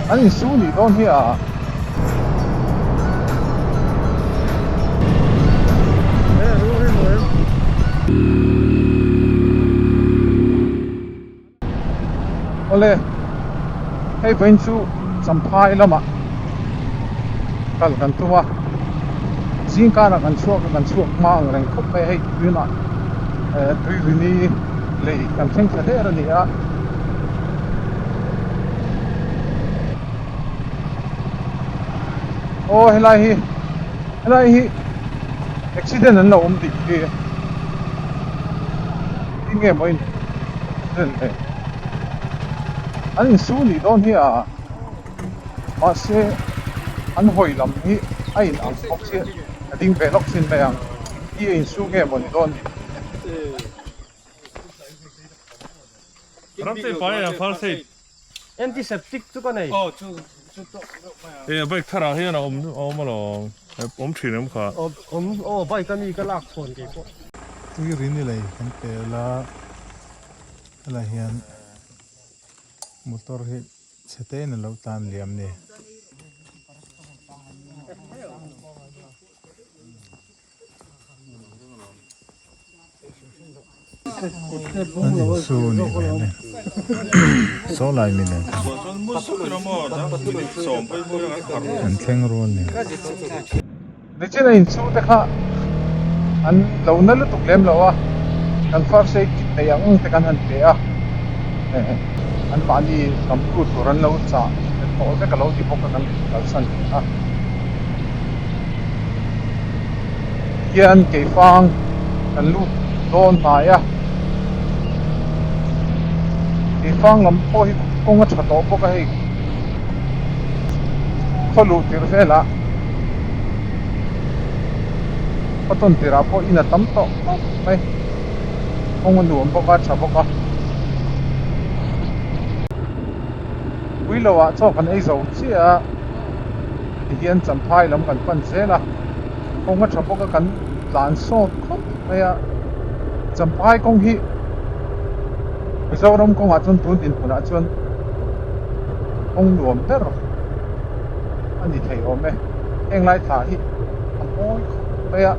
An insu nih dawn hi a. Awle, hei vawiin chu Champhai lamah kal kan tum a, zingkarah kan chhuak a, kan chhuak hma ang reng khawp mai a, hei tunah Tuirini lei kan thleng thla der a ni a. Aw helai hi helai hi accident an lo awm tih hi eng nge maw in accident le an insu nih dawn hi a mahse an hawi lam hi a in ang bawk chiah a ding ve lawk chin mai ang hi a insu nge maw ni dawn ni. Ramte pai a first aid. Antiseptic chu ka nei. Aw chu chu tawk deuh mai a. E bike tharah hian a awm a awm alawm. Awm thin em kha. Awm aw bike a mi ka lak chhawn kei pawh. Tui rini lei kan pel a, helai hian motor hi chhe te in a lo tlan liam ni. An insu nih hmel e saw lai mi nen an thleng rual nen. Nichin a insu te kha an lo na lutuk lem lo a, kan first aid kit nei ang ang te kan han pe a, an mahni lamtu tur an lo chah tawh vek a lo ti bawk a kan kalsan leh a. Hian keifang kan lut dawn hnai a, keifang lam pawh hi kawng a tha tawh bawk a hei khaw luh tirh velah khaw tawn tirh ah pawh in a tam tawh khawp mai kawng a nuam bawk a tha bawk a puilo ah chaw kan ei zo chiah a. Tihian Champhai lam kan pan zel a, kawng a tha bawk a kan tlan sawt khawp mai a, Champhai kawng hi Mizoram kawngah chuan tun dinhmunah chuan kawng nuam ber a ni thei awm e, heng lai thla hi a mawi khawp mai a.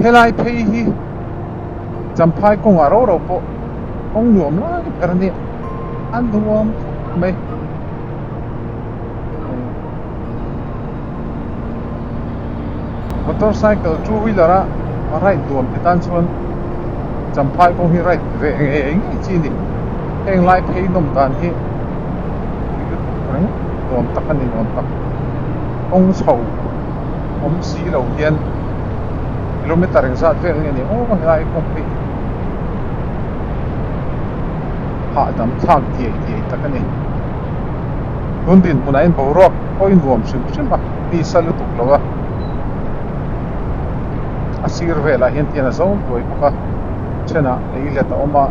Helai phei hi Champhai kawngah ro ro pawh kawng nuam lai ber a nia a nuam khawp mai. Motorcycle two wheeler a ride nuam ti tan chuan Champhai kawng hi ride ve ngei ngei chi a ni. Heng lai phei nawm dan hi pui lutuk reng nuam tak a ni nuam tak. Kawng chho awm si lo hian kilometer engzat vel nge ni aw helai kawng phei hi hahdam thlak diai diai tak a ni. Tun dinhmunah hian boruak pawhin nuam hrim hrim a nisa lutuk lo a a sir velah hian tian a zo duai bawk a thenah lei let a awm a.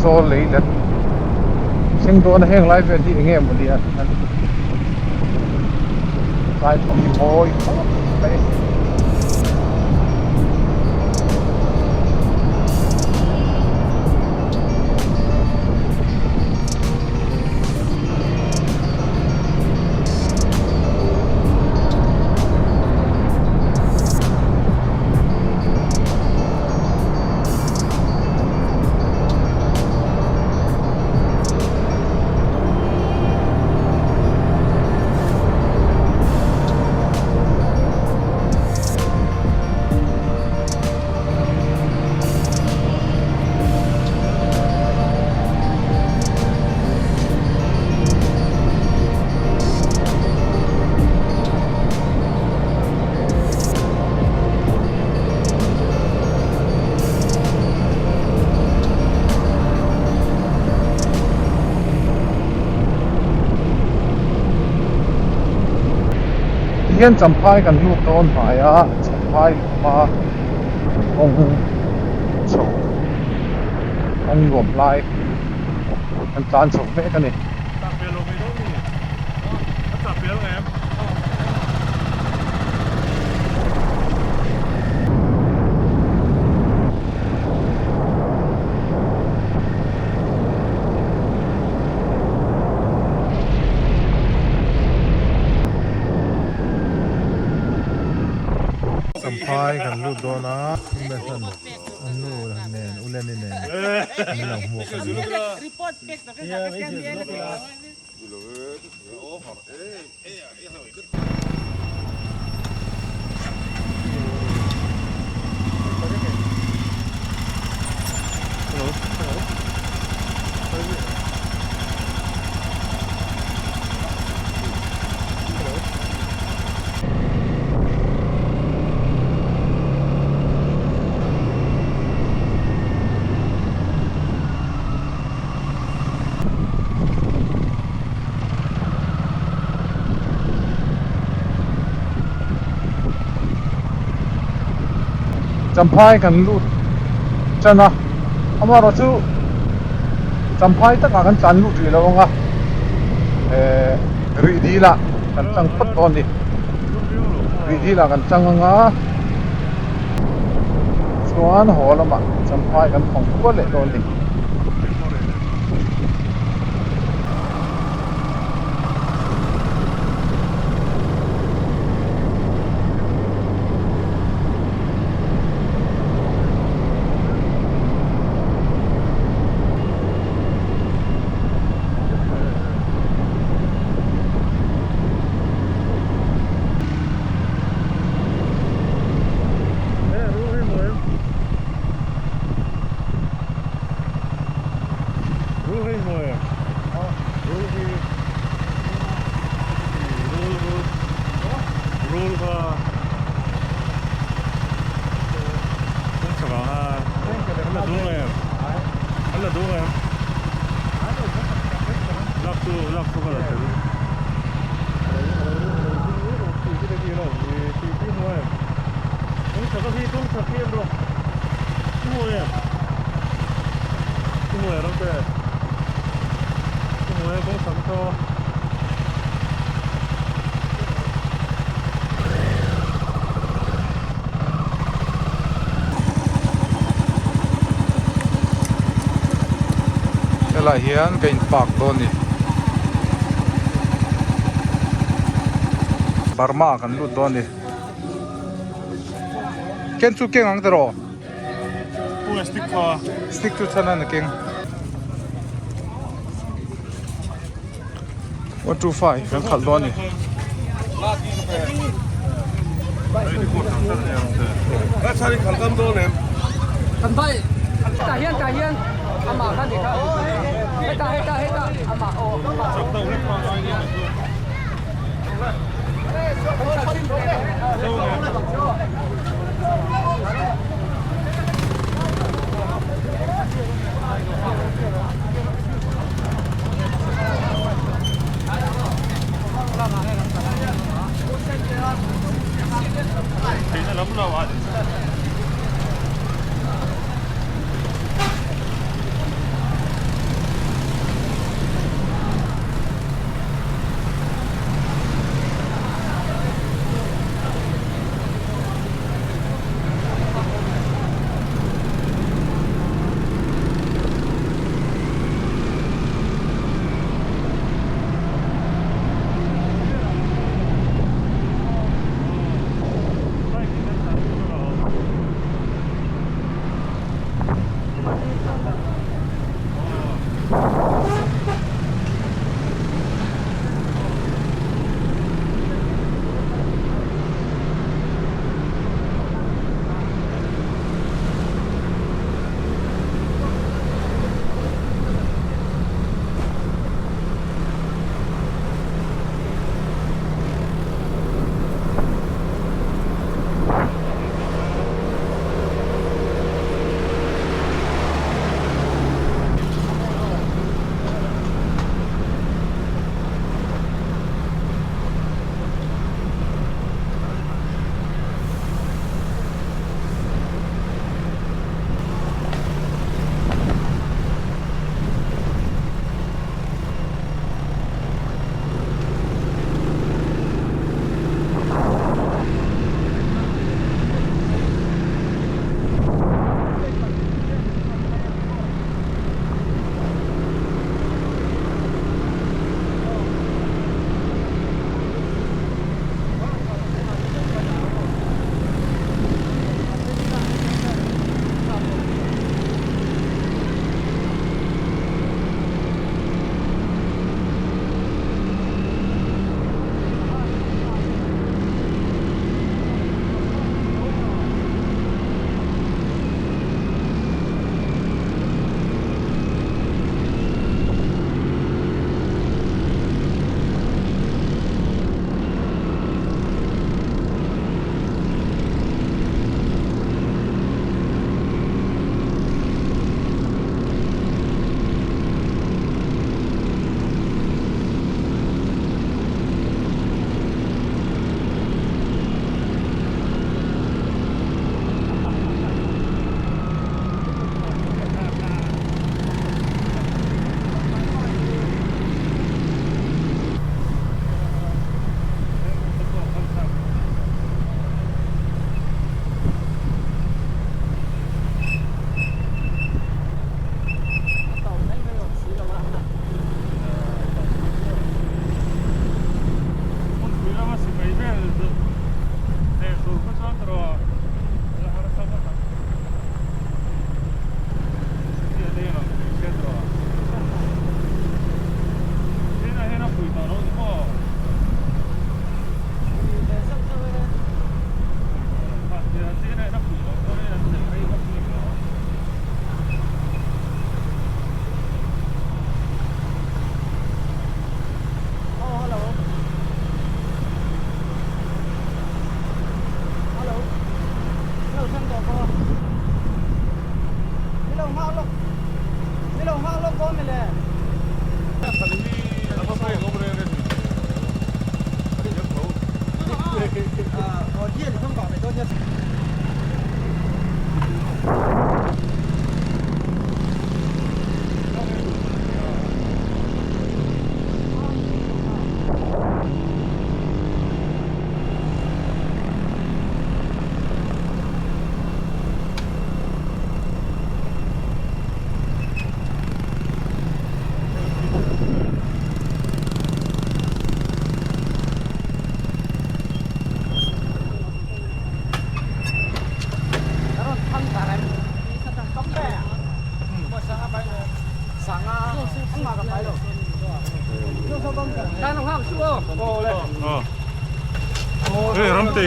Serzawl lei let thleng dawn a heng lai vel hi eng nge mawni a tlai thawm hi mawi khawp mai. Tihian Champhai kan lut dawn hnai a, Champhai hma kawng chho kawng nuam lai kan tlan chho mek a ni. Champhai kan lut dawn a an nu nen Uleni nen min lo hmuak a ni. Champhai kan lut tan a amaherawh chu Champhai takah kan tlan lut rih lo ang a eh rih dil ah kan tlang phawt dawn a ni rih dil ah kan tlang ang a chuan haw lamah Champhai kan thawng kual leh dawn a ni. Helai hian ka in park dawn a ni Burma kan lut dawn a ni ken chu keng ang tiraw stick chu chhan a ni keng one two five kan khalh dawn a ni. Hei ramte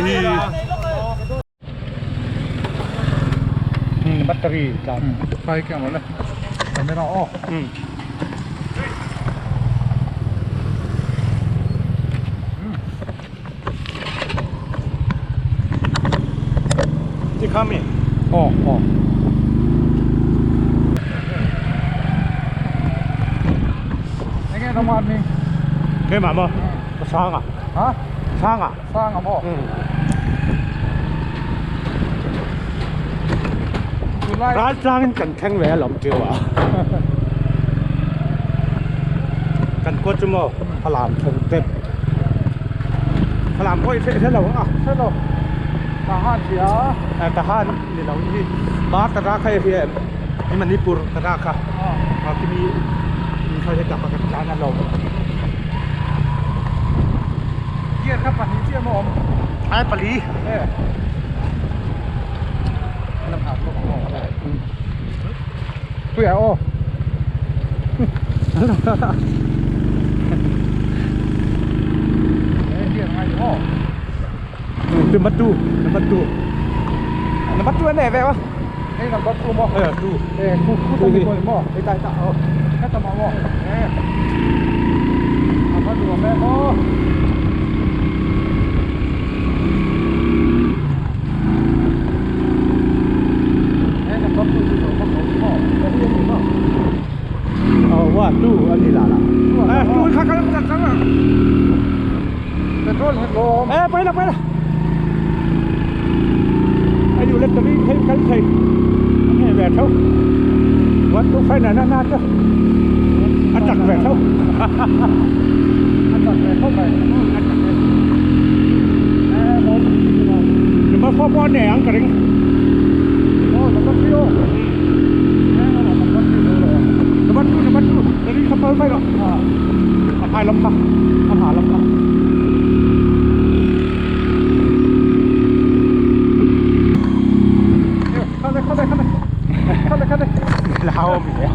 hi battery tlan khai ke ang le camera off ti khami aw aw enge nama mi ke ma mo sang à ha sang à sang à mo ral tlangin kan thleng ve alawm teu a kan kawt chu maw falam thleng tep falam pawh i hreh hreh lo ang a hreh lo tahan tia tahan ni lo hi bar tara kha i hria em i Manipur tara kha a kimi in kha heta pakhat tlan a lawm gear kha pahnih chiah maw awm ai pali e Puia aw Number 2 number 2 number 2 anh này về không? Đây number 2 mo. Ờ 2. Ê khu khu tôi đi mo. Đây tại tạo. Cái tầm mo. Ê. À bắt đầu mẹ mo. Ê number 2 thì nó không có mo. Cái gì mo. Ờ wa 2 anh đi là là. Ê 2 khác khác khác khác. Petrol hết lom. Ê bay là bay là. Anh dù lên tới thêm cái thầy nghe về thôi vẫn cũng phải là na na chứ anh chặt về thôi anh chặt về không phải anh chặt về đừng có phô bò nè ăn cái ô nó có phiêu nó bắt chú nó bắt chú nó đi khắp nơi phải rồi à hai lắm không à hai lắm không lao mình ê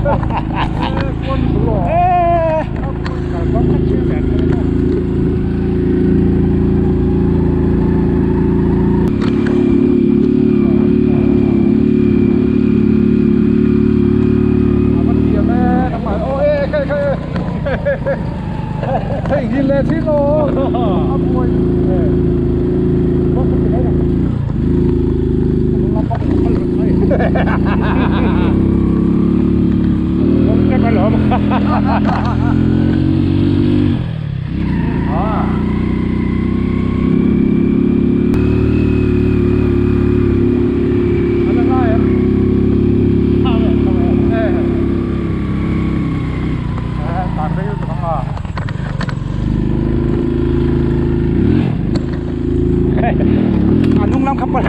Nung lắm khắp qua.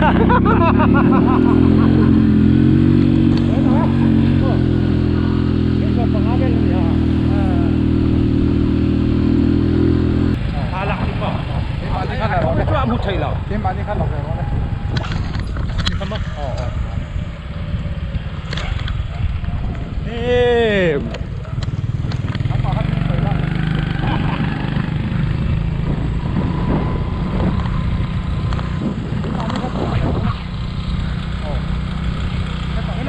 Engmah hmu thei lo. Keimahni khan lo ve rawh le. Ni kha maw? Aw aw. Eee. Nangmah khan min sawi la. Keimahni khan lo ve rawh le. Aw.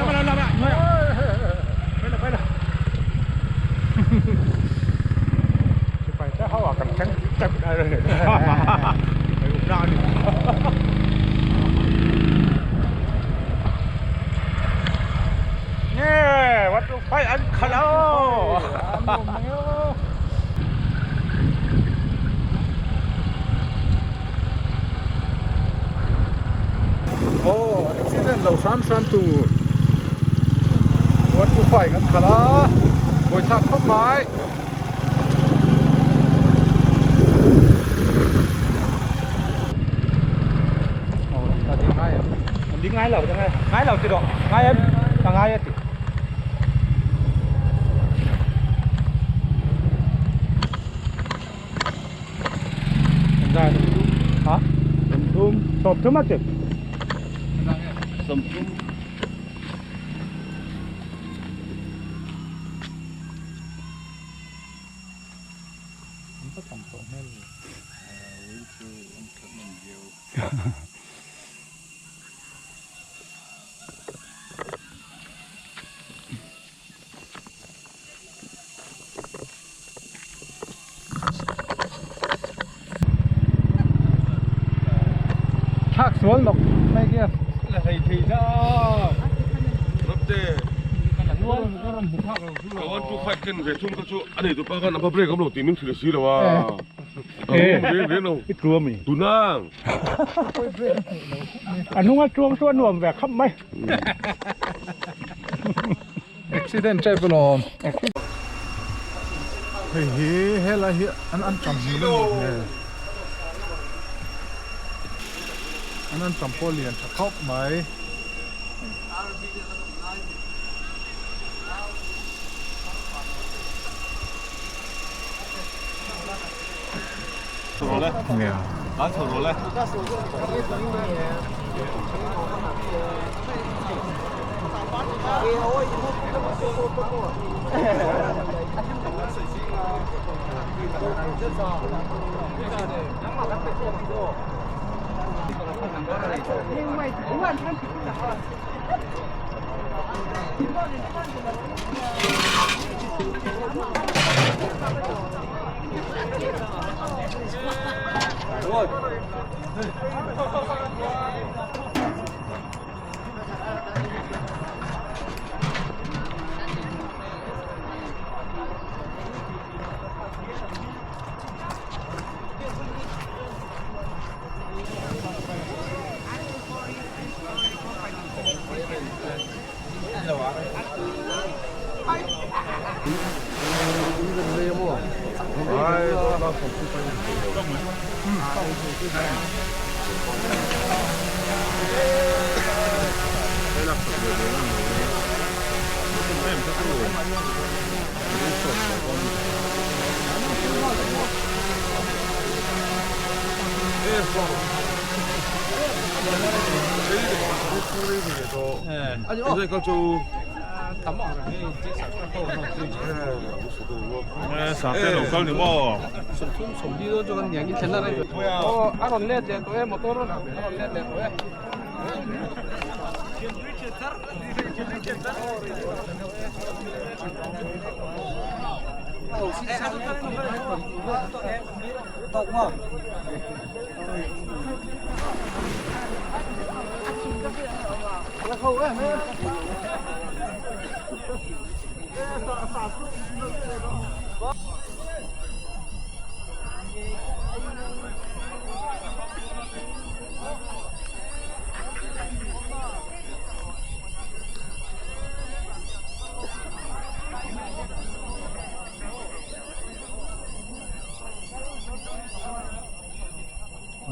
ไปแล้วไปแล้วไปแล้วไปแล้วไปแล้วเขาอ่ะกันแข็งจับได้เลยไปอุ้มหน้าดิเนี่ยวัดไฟอันขลา Aw accident lo hram hram tur Wat Ufai kan khalh a, buaithlak khawp mai. Aw ta ding ngai em? Ding ngai lo ngai lo ti rawh ngai em ka ngai a ti. Hả? Sawm thum a ti. Sawm thum. An va tam tawh hmel ve. Thlak sual lawk mai khi a la hlei thei ta. Rapte ka one two five ken ve thung kha chu a nei tupa khan a va break awm lo tih min hrilh si lo a. Reng reng lo. I tluam i. Tunang. A hnunga chuang chu a nuam ve khap mai. Accident tep alawm. Hei hi helai hi an an tam hmel a nih hmel. An an tam pawh lian tha khawp mai. Nia.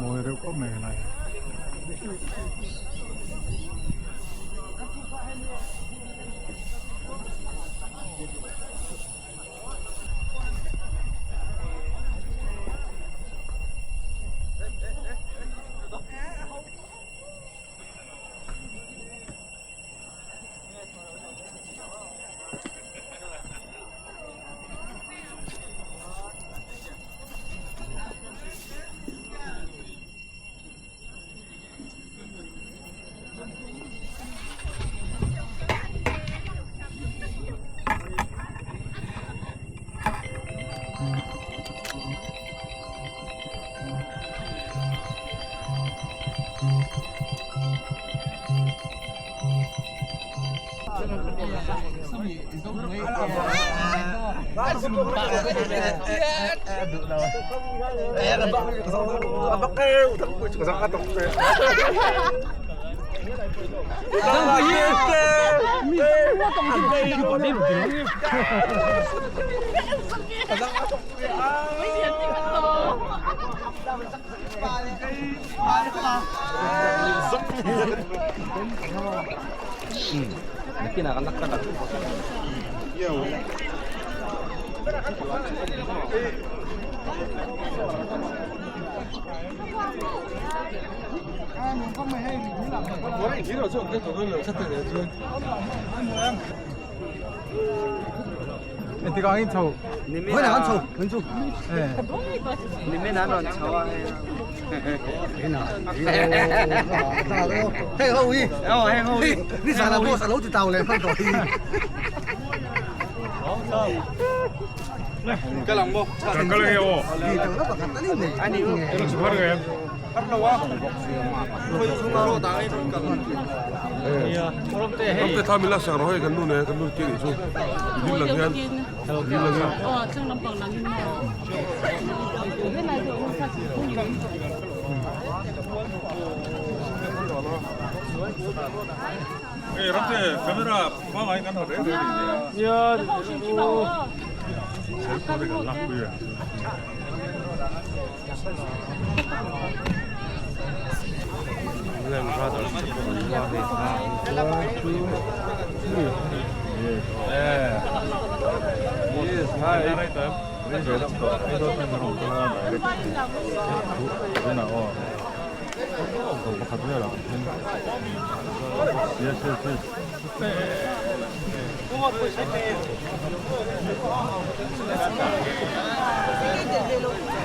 Mawi reuh khawp mai helai hi. Engtik ah in chho? Ramte thla min la sak rawh hei kan nu nen kan nu te nih chu dil lang hian dil lang hian.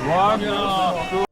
One, two,